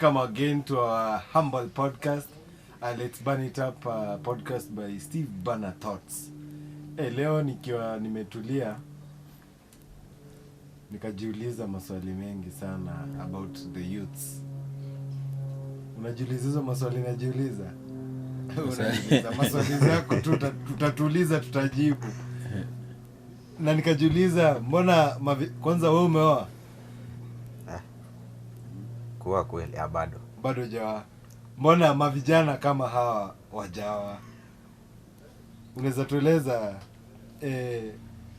Welcome again to our humble podcast. Let's Burn It Up podcast by Steve Banner Thoughts. Hey, leo nikiwa nimetulia nikajiuliza maswali mengi sana about the youths. Unajiuliza hizo maswali najiuliza? Unajiuliza maswali zako tu, tutatuliza, tutajibu. Na nikajiuliza mbona kwanza wewe umeoa? Kuwa kweli, bado. Bado hujaoa. Mbona mavijana kama hawa wajawa? Unaweza tueleza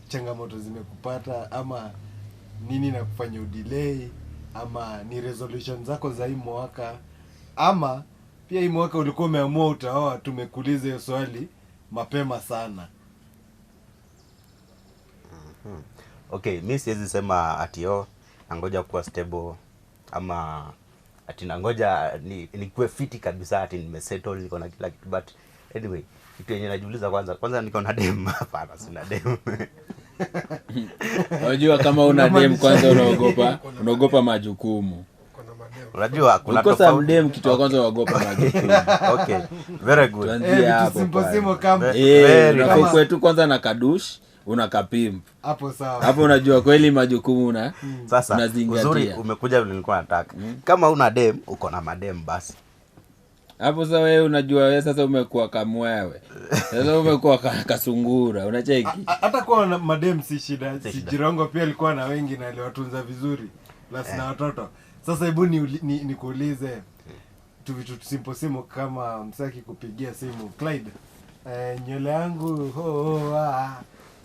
changamoto zimekupata ama nini na kufanya udelay, ama ni resolution zako za hii mwaka, ama pia hii mwaka ulikuwa umeamua utaoa? Tumekuuliza hiyo swali mapema sana. Okay, mi siwezi sema ati oh, nangoja kuwa stable ama ati nangoja nikuwe fiti kabisa ati nimesettle niko na kila kitu, but anyway kitu yenye najiuliza kwanza niko na dem? Hapana, sina dem. Unajua kama una dem kwanza unaogopa majukumu. Unajua kuna Ukikosa tofauti. mdem kitu ya kwanza unaogopa majukumu. Okay, very good. Tuanzie Vitu hapo simple kwanza. simple kama Very Unafaa good. kuwe tu kwanza na kadush, una kapimp. Hapo sawa. Hapo unajua kweli majukumu Sasa, unazingatia. uzuri umekuja vile nilikuwa nataka. Kama una dem, uko na madem basi. Hapo sasa wewe unajua wewe sasa umekuwa kamwewe. Sasa umekuwa kasungura, unacheki? Hata kuwa na madem si shida. Si Si shida. Jirongo pia alikuwa na wengi na aliwatunza vizuri. Plus na watoto. Sasa hebu nikuulize tu vitu simple simple kama msaki kupigia simu Clyde. Nywele yangu ho, ho,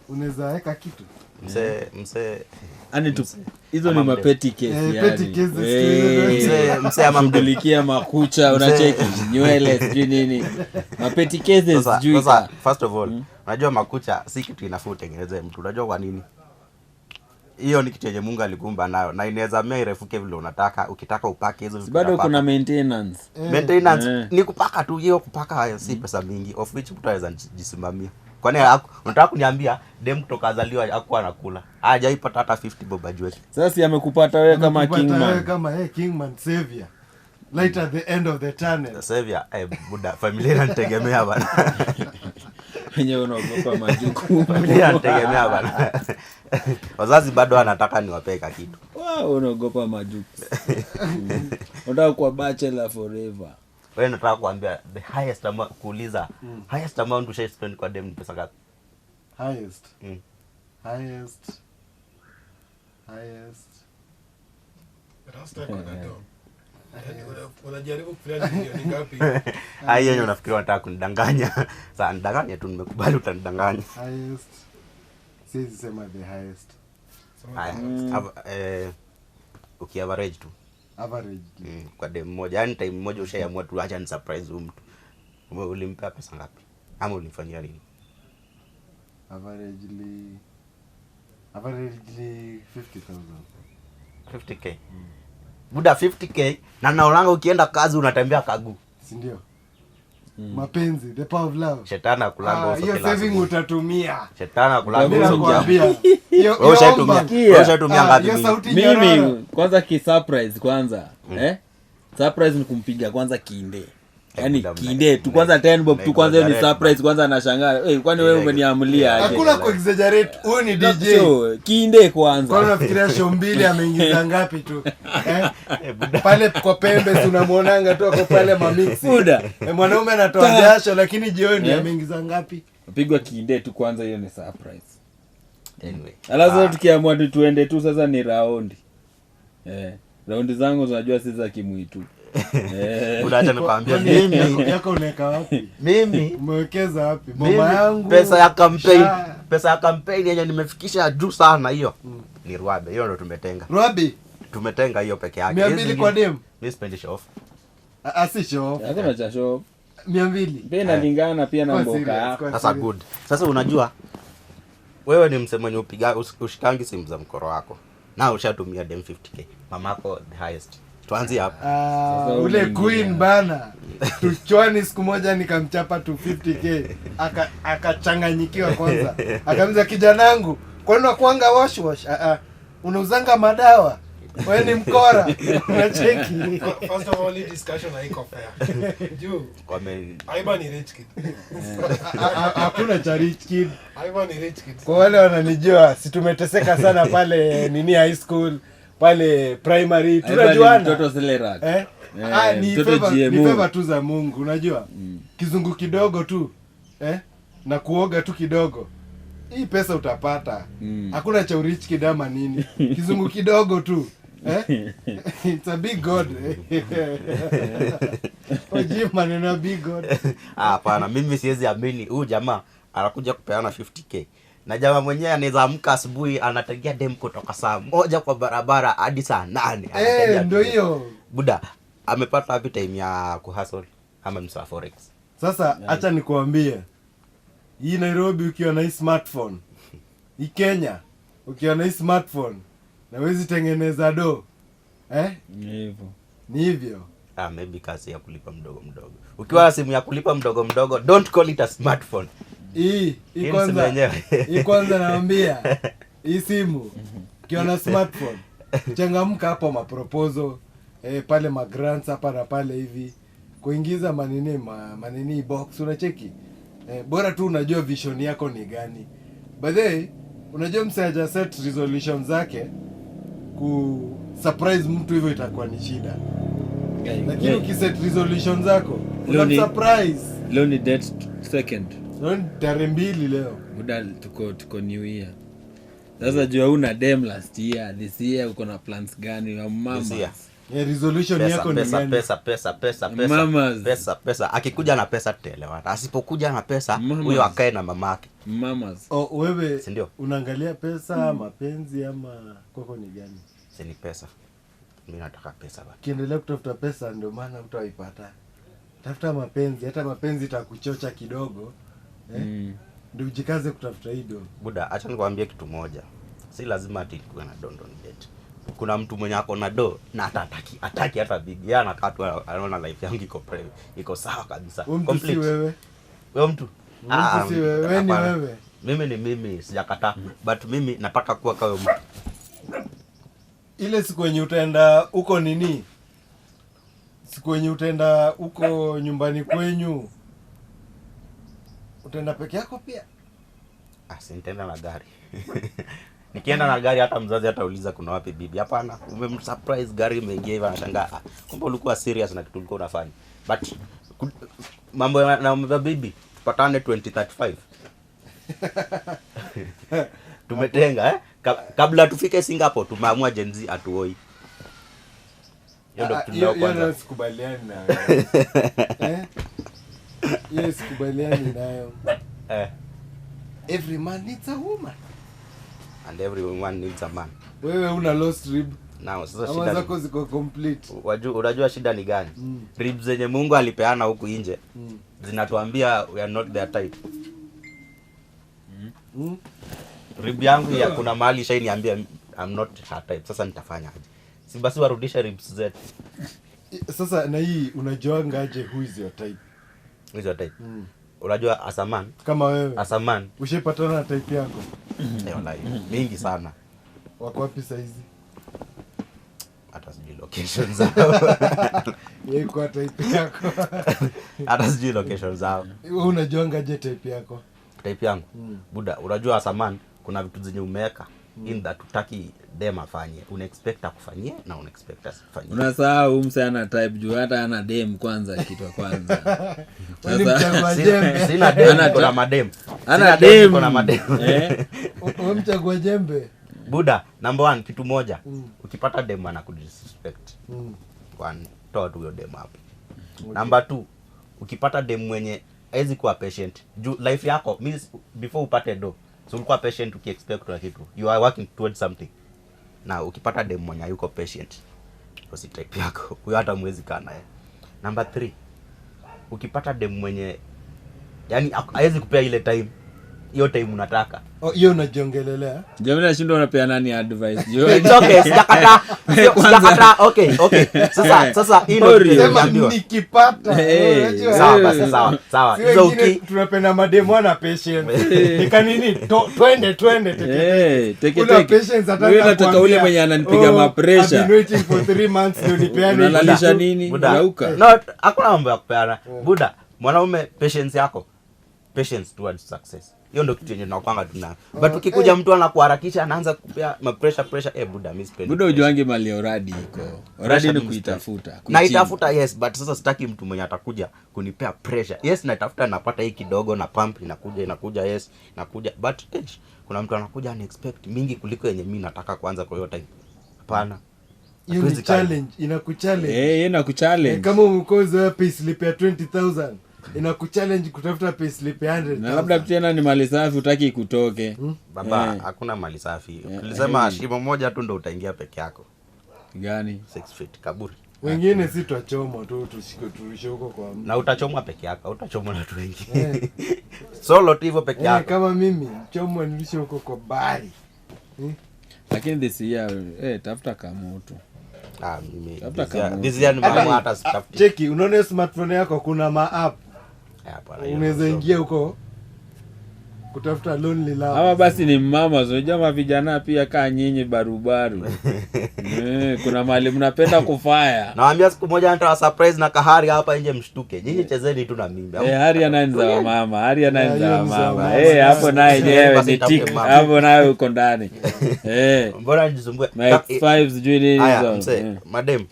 unaweza weka kitu? Mse, mse. Yaani tu, hizo ni Ama mde. mapeti case yani. Petty cases tu hizo. Mse, mse ama mde. Shughulikia makucha, unacheki nywele sijui nini. Mapeti cases Sasa, sijui sasa, ka. first of all, unajua makucha si kitu inafaa utengeneze mtu. Unajua kwa nini? Hiyo ni kitu yenye Mungu alikumba nayo na inaweza mea irefuke vile unataka. Ukitaka upake hizo vitu Bado unapaka. kuna maintenance. Maintenance ni kupaka tu, hiyo kupaka si pesa mingi, of which mtu anaweza jisimamia. Kwani unataka kuniambia dem kutoka azaliwa hakuwa anakula? Hajaipata hata 50 bob ajue. Sasa si amekupata wewe kama Amekupata Kingman. wewe kama, hey, Kingman savior. Light at the end of the tunnel. Savior, buda, familia inanitegemea bana. Wenyewe unaogopa majukumu. Familia inanitegemea bana. Wazazi bado wanataka niwapee ka kitu. Wow, unaogopa majukumu. Unataka kuwa bachelor forever. Wewe nataka kuambia the highest amount, kuuliza highest amount ushai spend kwa dem ni pesa ngapi? Highest. Highest. Highest. Rasta kuna dom. Yaani unajaribu kufikiria ni milioni ngapi? Hiyo yenye unafikiria unataka kunidanganya. Sasa nidanganye tu, nimekubali utanidanganya. Highest. Siwezi sema the highest. Sema Haya, the highest. Ukiaverage tu. Average. Kwa dem moja, yaani time moja ushaiamua tu acha ni surprise huyu mtu. Ulimpea pesa ngapi? Ama ulimfanyia nini? Averagely 50,000. 50k. Buda 50k na naonanga ukienda kazi unatembea kagu. Si ndio? Mapenzi, the power of love. Shetani akulanga uso Hiyo kila saving asubuhi. utatumia. Shetani akulanga Mimi uso nakwambia. kila asubuhi. Hiyo Wewe omba. wewe ushatumia ngapi Hiyo mimi? sauti Mimi nyororo. kwanza ki surprise kwanza. Surprise ni kumpiga kwanza kinde. Yaani kinde tu kwanza 10 bob tu kwanza hiyo ni surprise kwanza anashangaa. Kwani wewe umeniamulia aje? Hakuna ku exaggerate, huyu ni DJ. So, kinde kwanza. Kwani unafikiria show mbili ameingiza ngapi tu? Pale kwa pembe si unamuonanga tu ako pale mamixi. Buda. Mwanaume anatoa jasho lakini jioni ameingiza ngapi? Pigwa kinde tu kwanza, hiyo ni surprise. Anyway. Alafu tukiamua tu tuende tu sasa ni raundi. Raundi zangu unajua si za kimwitu. Buda, acha nikwambie, Kwani yako unaweka wapi? Umewekeza wapi? Boma yangu. Pesa ya campaign. Sha. Pesa ya campaign yenye nimefikisha juu sana hiyo. Ni Ruabe, hiyo ndio tumetenga. Ruabe? Tumetenga hiyo peke yake. Mia Hizi mbili zingine kwa dem? Mimi sipendi show off. Si show off. Hakuna cha show off. 200. Pia inalingana pia na Kwa mboka serious, yako. kwa Sasa serious. good. Sasa unajua wewe ni msemo mwenye ushikangi simu za mkoro wako. Na ushatumia dem 50k. Mamako the highest. Tuanzie hapo. Sasa Ule unaingia. queen bana. Tuchwani siku moja nikamchapa 250k. Akachanganyikiwa kwanza. Akamza kijanangu, kwani unakuanga wash wash? Unauzanga madawa? Wewe ni mkora. Unacheki. First of all, hii discussion haiko fair. Juu Aiba ni rich kid. Hakuna cha rich kid. Aiba ni rich kid. Kwa wale wananijua, si tumeteseka sana pale nini high school, pale primary, tunajuana. Mtoto Selerak. Ni favor tu za Mungu, unajua? Kizungu kidogo tu, na kuoga tu kidogo. Hii pesa utapata. Hakuna cha rich kid ama nini. Kizungu kidogo tu. It's a big God. Oji maneno big God. Hapana, mimi siwezi amini huyu jamaa anakuja kupeana 50k. Na jamaa mwenyewe anaweza amka asubuhi anategea dem kutoka saa 1 kwa barabara hadi saa 8. Ndio hiyo. Buda amepata wapi time ya kuhustle ama msa forex? Sasa acha nikuambie. Hii Nairobi ukiwa na hii smartphone, hii Kenya ukiwa na hii smartphone na huwezi tengeneza do. Ni hivyo. Ni hivyo. Maybe kazi ya kulipa mdogo mdogo. Ukiwa na simu ya kulipa mdogo mdogo, don't call it a smartphone. Hii kwanza. Hii kwanza naambia. Hii simu ukiwa na smartphone, changamka hapo maproposal, pale magrants hapa na pale hivi. Kuingiza manini manini box unacheki. Bora tu unajua vision yako ni gani. By the way, unajua mse haja set resolution zake ku surprise mtu hivyo itakuwa ni shida. Lakini ukiset resolution zako, una surprise. Leo ni date second. Leo ni tarehe 2 leo. Buda tuko new year. Sasa jua una dem last year, this year uko na plans gani ya mama? Resolution pesa, yako ni gani? Pesa, pesa. Akikuja na pesa tutaelewana. Asipokuja na pesa, huyo akae na mamake. Mamas. Oh, wewe unaangalia pesa, mapenzi ama kwako ni gani? Si ni pesa. Mimi nataka pesa bana. Kiendelea kutafuta pesa ndio maana utaipata. Tafuta mapenzi, hata mapenzi itakuchocha kidogo. Ndio ujikaze kutafuta hiyo. Buda, acha nikwambie kitu moja. Si lazima ati kuwe na don date. Kuna mtu mwenye ako na do na hataki hata big. Yeye anakaa tu anaona life yangu iko private, iko sawa kabisa. Complete. Wewe mtu. Mtu si wewe, ni wewe. Mimi ni mimi, sijakataa. But mimi nataka kuwa kama mtu. Ile siku yenye utaenda huko nini? Siku yenye utaenda huko nyumbani kwenyu, utaenda peke yako pia? Si nitaenda na gari. Nikienda na gari hata mzazi hatauliza kuna wapi bibi. Hapana, umemsurprise gari imeingia hivi anashangaa. Kumbe ulikuwa serious na kitu ulikuwa unafanya. But mambo na bibi tupatane 2035. Tumetenga kabla tufike Singapore tumeamua Gen Z atuoi. Hiyo ndio tunao kwanza. Hiyo sikubaliani nayo. Hiyo sikubaliani nayo. Every man needs a woman. And every woman needs a man. Wewe una lost rib. Now sasa shida zako ziko complete. Unajua shida ni gani? Ribs zenye Mungu alipeana huku nje zinatuambia we are not their type. Rib yangu ya kuna mahali shainiambia I'm not her type. Sasa nitafanya aje? Si basi warudishe ribs zetu. Sasa na hii unajuanga aje who is your type? Who is your type? Unajua as a man, kama wewe. As a man, ushepatana na type yako? Wallahi, mingi sana. Wako wapi saizi? Hata sijui location zao. Yeye kwa type yako. Hata sijui location zao. Wewe unajuanga je type yako? Type yangu. Buda, unajua as a man kuna vitu zenye umeweka in that utaki dem afanye, unexpect akufanyie na unexpect asifanyie. Unasahau mse ana type juu hata ana dem kwanza kitu kwanza. Sasa sina dem, kuna madem. Ana dem, kuna madem. Wewe mchagua jembe. Buda, number 1 kitu moja. Ukipata dem anakudisrespect. One, toa tu hiyo dem hapo. Number 2, ukipata dem mwenye haizi kuwa patient. Juu life yako means before upate do. So ulikuwa patient ukiexpect na kitu. You are working towards something. Na ukipata dem mwenye yuko patient, usi type yako. Huyo hata mwezi kaa naye. Number 3, ukipata dem mwenye yani haizi kupea ile time. Hiyo time unataka. Oh, hiyo unajiongelelea. Jamani, nashindwa unapea nani advice. Jo. It's okay, sijakataa. Sio, Kwanza. sijakataa. Okay, okay. Sasa hii ndio Sorry. kitu Sema niliambiwa. nikipata. Eh, Sawa basi, sawa, sawa. Si Hizo wengine tunapenda mademu ana patience. Nikanini twende twende teke Eh, teke Una teke. patience hata Wewe nataka nakwambia, ule mwenye ananipiga oh, mapresha. I've been waiting for 3 months ndio nipeane. Unalalisha kitu. nini? Buda. Unauka. No, hakuna mambo ya kupeana. Buda, mwanaume patience yako. Patience towards success. Hiyo ndio kitu yenye tunakwanga tunayo. But ukikuja mtu anakuharakisha anaanza kupea ma pressure pressure, eh buda, mimi sipendi. Buda ujuange mali ya uradi iko. Uradi Pressure ni mimi kuitafuta. sipendi. Kuichimba. Naitafuta, yes, but sasa sitaki mtu mwenye atakuja kunipea pressure. Yes, naitafuta, napata hii kidogo na pump inakuja inakuja, yes, inakuja, but kuna mtu anakuja ana expect mingi kuliko yenye mimi nataka kwanza kwa hiyo time. Hapana. Hiyo ni Hatuwezi kaa hivyo. challenge, inakuchallenge. Eh, yeye na kuchallenge. Kama umekuwa payslip ya 20,000 inakuchallenge kutafuta payslip ya 100,000. Na labda tena ni mali safi utaki ikutoke. Baba, Eh. hakuna mali safi. Ulisema shimo moja tu ndo utaingia peke yako. Gani? 6 feet kaburi. Wengine si twachomwa tu tushike turushe huko kwa mtu. Na utachomwa peke yako, utachomwa na watu wengi. Solo tu hivyo peke yako. Kama mimi chomwa nirushe huko kwa bahari. Lakini this year tafuta kamutu. Ah, mimi Tafuta this year- kamutu. this year nimeamua hata sitafuti. Cheki, unaona hiyo smartphone yako kuna ma app Eh, hapana, hiyo unaweza ndio. ingia huko kutafuta lonely love. Ama basi ni mama, unajua mavijana pia kaa nyinyi barubaru. Kuna mahali mnapenda kufaya. Nawaambia siku moja nitawa surprise na kahari hapa nje mshtuke. Nyinyi chezeni tu na mimi. Hari ya nani za wamama, hari ya nani za Yeah, hiyo ni za wamama. wamama. Hapo naye yenyewe Basi ni nitafute tik. mama. Hapo naye uko ndani. Mbona nijisumbue? Ma X5 sijui nini Haya, hizo. mzee, madem,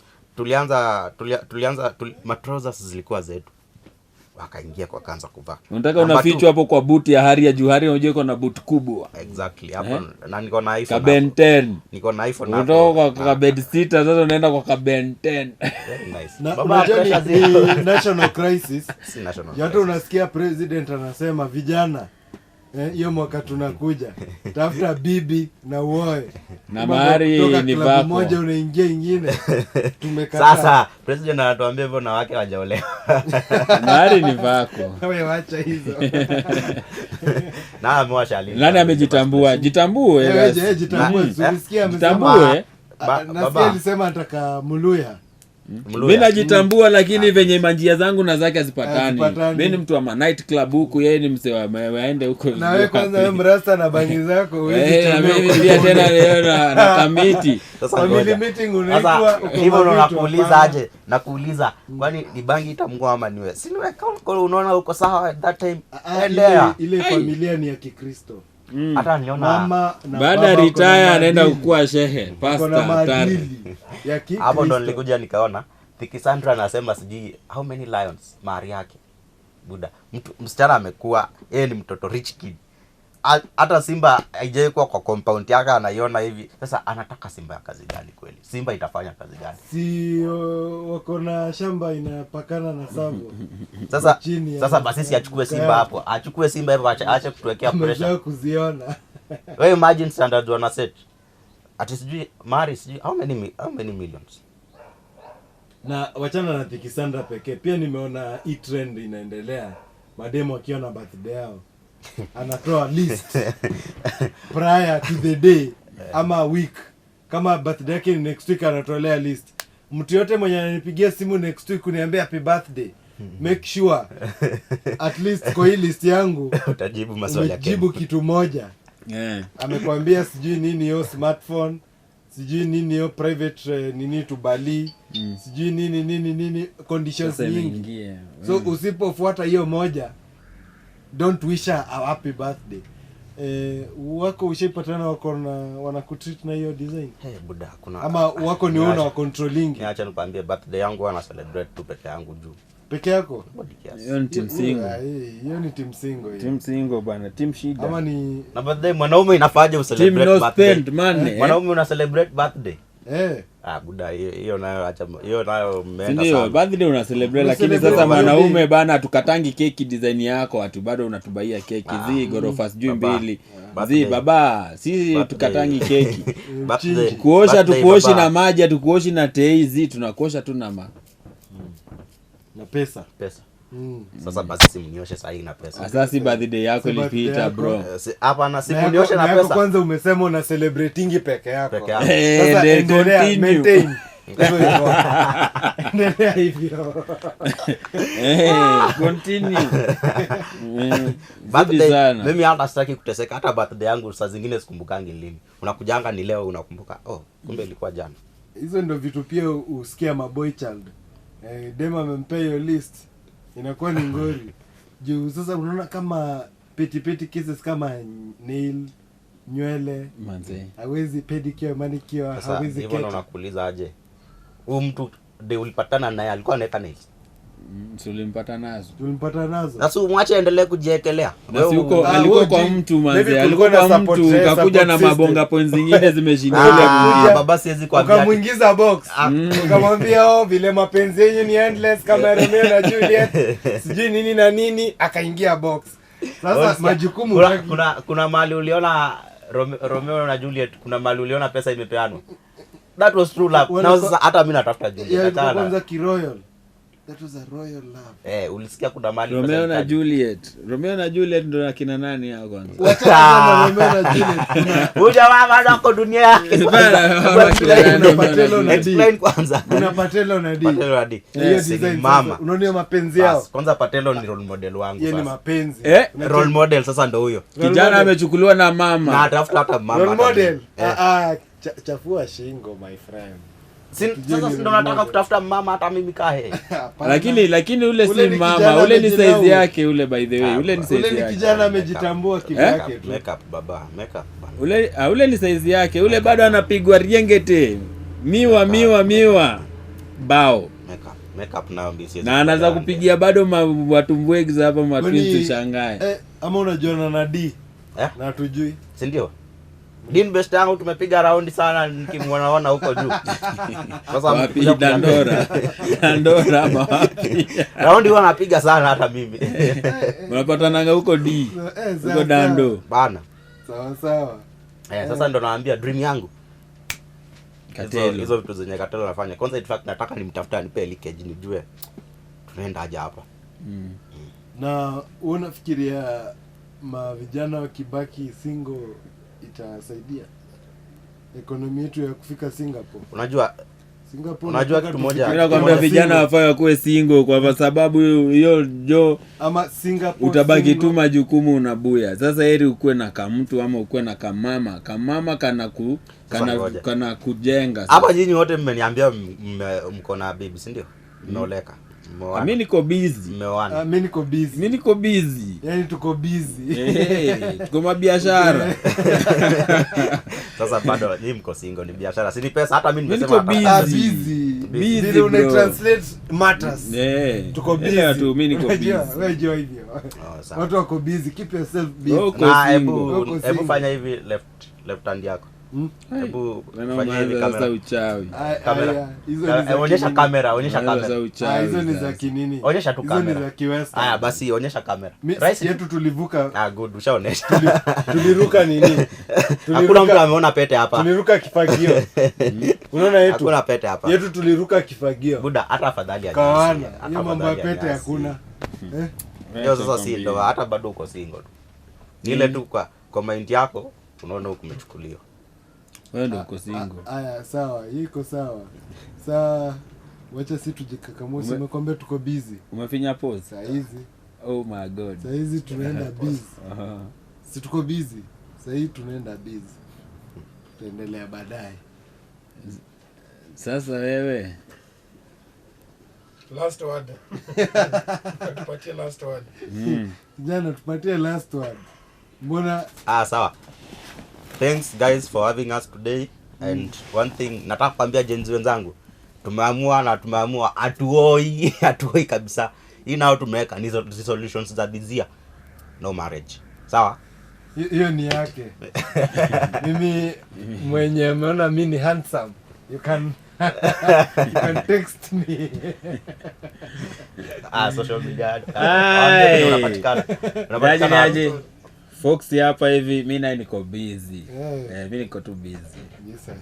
tulianza matrousers zilikuwa zetu. Wakaingia kwa kaanza kuvaa. Unataka Number unafichwa two. hapo kwa buti ya hari ya juu, hari unajua iko na buti kubwa. Exactly. Hapo na niko na iPhone. Ka Ben hapo. 10. Niko na iPhone hapo. Kutoka kwa kabed 6 sasa unaenda kwa ka Ben 10. Very nice. Na Baba, unajua pressure ni zero. national crisis. Si national Hata crisis. unasikia president anasema vijana hiyo mwaka tunakuja tafuta bibi na uoe. Na Kama mahari kutoka ni klabu vako. moja unaingia ingine. Tumekataa. Sasa president anatuambia hivyo na wake hawajaolewa. Mahari ni vako. Wewe wacha hizo. Na amewasha alini. Nani amejitambua? Jitambue. Wewe basi. je, jitambue. Ulisikia amesema Jitambue. nasikia Baba. alisema anataka Muluya. Mluya. Mi najitambua lakini venye manjia zangu na zake hazipatani. Hazipatani. Mi ni mtu wa ma night club huku, yeye ni msee wa waende huko. Na wewe kwanza wewe mrasta na bangi zako huwezi Na chelewa. mimi pia tena leo na kamiti. Sasa Family ngoja. meeting unaitwa, Sasa uko hivyo ndo mavitu, nakuuliza hapana. aje? Nakuuliza kwani ni bangi itamng'oa ama niwe? Si niwe kama unaona uko sawa at that time. Endea. Ile familia ni ya Kikristo. Hata niliona Mama na Baada baba ya wako na retire anaenda maadili. kukuwa shehe, Wako na pastor, maadili tare. ya Kikristo. hapo ndo nilikuja nikaona Thickisandra anasema sijui how many lions mahari yake. Buda, mtu msichana amekuwa yeye ni mtoto rich kid. Hata simba haijawahi kuwa kwa compound yake anaiona hivi. Sasa anataka simba ya kazi gani kweli? Simba itafanya kazi gani? Si wako na shamba inapakana na Savo. Sasa Chini ya- sasa basi si achukue simba hapo. Achukue simba hapo aache kutuwekea Amezoea pressure. kuziona. Wewe imagine standards wana set. Ati sijui mari sijui how many millions? Na wachana na Thickisandra pekee, pia nimeona hii trend inaendelea. Mademo akiwa na birthday yao anatoa list prior to the day ama week. Kama birthday yake ni next week anatolea list. Mtu yote mwenye ananipigia simu next week kuniambia happy birthday, make sure at least kwa hii list yangu Utajibu maswali yake. umejibu kitu moja. Amekwambia sijui nini hiyo smartphone, sijui nini hiyo private nini to Bali, sijui nini nini nini conditions Sasa nyingi. imeingia. So usipofuata hiyo moja, don't wish her a happy birthday. Wako ushaipatana wako na wanakutreat na hiyo design? Hey, buda, kuna Ama wako ni wewe una controlling Niacha nikwambie birthday yangu ana celebrate tu peke yangu juu. peke yako? Body kiasi. Hiyo ni team single. Hiyo ni team single hiyo. Team single bana, team shida. Ama ni Na birthday mwanaume inafaje Team ucelebrate no birthday? spend money. Mwanaume una celebrate birthday? Ah, buda, hiyo nayo acha, hiyo nayo mmeenda Ndio, sana. birthday una celebrate lakini Una sasa celebrate mwanaume birthday. bana tukatangi keki design yako atu bado unatubaia keki zi gorofa sijui Baba. mbili. Birthday. Zi baba, si Birthday. tukatangi keki. Birthday. Kuosha Birthday, tukuoshi baba. na maji, hatukuoshi na tei zi tunakuosha tu na ma. Na pesa. Pesa. Sasa basi simnioshe sahi na pesa. Sasa si birthday yako Si birthday ilipita yako. bro. Hapana, Na simnioshe na na yako pesa. Kwanza umesema una celebratingi peke yako. Peke yako. Eh, Sasa they endelea, continue. maintain. Hivyo hivyo. Endelea hivyo. Eh, continue. Zidi Birthday, sana. mimi hata sitaki kuteseka. Hata birthday yangu saa zingine sikumbukangi lini. Unakujanga ni leo unakumbuka, oh, kumbe ilikuwa jana. Hizo ndo vitu pia usikia maboy child. Dem amempea hiyo list inakuwa ni ngori. Juu sasa unaona kama petty petty cases kama nail, nywele, Manze. hawezi pedicure, manicure, Sasa hawezi hivyo ndo keti. nakuuliza aje. Huyu mtu de ulipatana naye alikuwa anaweka nails. Si ulimpata nazo. Tulimpata nazo. Sasa umwache aendelee kujiekelea. Na si huko Ah, alikuwa wewe kwa mtu manze, maybe alikuwa kulikuwa kwa na mtu support kakuja na system. mabonga points zingine zimeshinda Ah, ile kuja. baba siwezi kuambia. Ukamwingiza box. Ukamwambia oh, vile mapenzi yenyu ni endless kama Romeo na Juliet, sijui nini na nini, akaingia box. Sasa Unasikia? majukumu Kuna mahali uliona Romeo na Juliet, kuna mahali uliona pesa imepeanwa. That was true love. Na sasa hata mimi natafuta Juliet. Yeah, ilikuwa Achana. kwanza kiroyal. That was a royal love. Ulisikia kuna mahali pesa Romeo na ilitajwa? Juliet. Romeo na Juliet ndo akina nani hao kwanza? Wachana na Romeo na Juliet. Huyu jamaa bado ako dunia yake. Bana, Hebu explain. Romeo na Patelo na D. Explain kwanza. Kuna Patelo na D. Patelo na D. Hiyo Si design sasa, mama. unaona hiyo mapenzi yao? Bas, kwanza Patelo ni role model wangu Hiyo ni sasa. mapenzi. Role model sasa ndo huyo. Role Kijana model. amechukuliwa na Na mama. atafuta hata mama. Role hata model. mimi. Chafua shingo my friend. Sasa ndo nataka kutafuta mama hata mimi kahe. Hapana. Lakini ule Ule si ni mama, kijana ule ni amejinau. size yake ule, by the way, ule ni Ule size ni yake. kijana amejitambua kivyake tu. Makeup baba, makeup bana. Ule ni size yake, ule bado anapigwa riengete. Miwa miwa miwa. Bao. Makeup nayo mimi siwezi. Na anaanza kupigia bado watu mbwegi hapa matwins Kwani- ushangae. Ama unajuana na D? Eh? Na tujui. Si ndio? Dean best yangu tumepiga raundi sana nikimwonaona huko juu. Sasa Wapi mkikuja Dandora? Dandora ama wapi? Raundi huwa napiga sana hata mimi. Unapatananga huko D. Sawa, Huko Dando. Bana. Sawa sawa. Sasa ndo naambia dream yangu. Katelo. Hizo vitu zenye Katelo anafanya. Kwanza in fact nataka nimtafuta anipe leakage nijue tunaenda aje hapa. Na unafikiria mavijana wakibaki single itasaidia ekonomi yetu ya kufika Singapore? Unajua Singapore Unajua nataka kitu moja- tufike Mimi nakwambia tukiwa vijana single. wafai wakuwe single kwa sababu hiyo jo ama Singapore utabaki single. tu majukumu unabuya. Sasa heri ukuwe na kamtu ama ukuwe na kamama. Kamama kana ku, Sasa kana, ngoja. kana kujenga. Hapa nyinyi wote mmeniambia mko na bibi, si ndio? Mmeoleka. Mimi niko busy. Mmeoana. Mimi niko busy. Mimi niko busy. Yaani tuko busy. Tuko mabiashara. Sasa bado nyinyi mko single, ni biashara. Si ni pesa hata mimi Mimi nimesema niko hata- busy. Busy. Busy, Vile una bro. translate matters. Tuko busy. Elewa tu mimi niko Unajua, busy. wewe jua hivyo. Oh, sawa. Watu wako busy, keep yourself busy. Uko Na single. hebu Uko single. fanya hivi left hand yako. Hebu Naona fanya hivi umeanza sasa kamera. uchawi. Kamera. Hizo ni za Onyesha kinini. kamera, onyesha Umeanza sasa kamera. uchawi. Hizo ni za sasa. kinini. Onyesha tu Hizo ni kamera. za kiwestern. Haya basi onyesha kamera. Rahisi yetu tulivuka. Good, ushaonyesha. Tuliruka nini? Hakuna mtu ameona pete hapa. Tuliruka kifagio. Unaona yetu? Hakuna pete hapa. Yetu tuliruka kifagio. Buda hata afadhali ya Kawana. nyasi. Hiyo mambo ya pete hakuna. Hiyo sasa si ndo hata bado uko single tu. Ni ile tu kwa mind yako unaona huku umechukuliwa. Wewe ndio uko single. Aya, sawa, iko sawa. Saa wacha si tujikakamue, nimekwambia tuko busy. Umefinya pause? Saa hizi. Oh my god. Saa hizi tunaenda busy. Si tuko busy. Saa hii tunaenda busy. Tutaendelea baadaye. Sasa wewe Last word. Tupatie last word. Kijana tupatie last word. Mbona Sawa. Thanks guys for having us today. And one thing nataka kuambia Gen Z wenzangu, tumeamua hatuoi kabisa. Hii nao tumeweka ni solutions za bizia. No marriage. Sawa? Hiyo ni yake. Mimi mwenye ameona mimi ni handsome. You can text me. Social media. Unapatikana. Unapatikana. Aje. Fox hapa hivi mimi naye niko busy. Mimi niko tu busy. Yes, sir.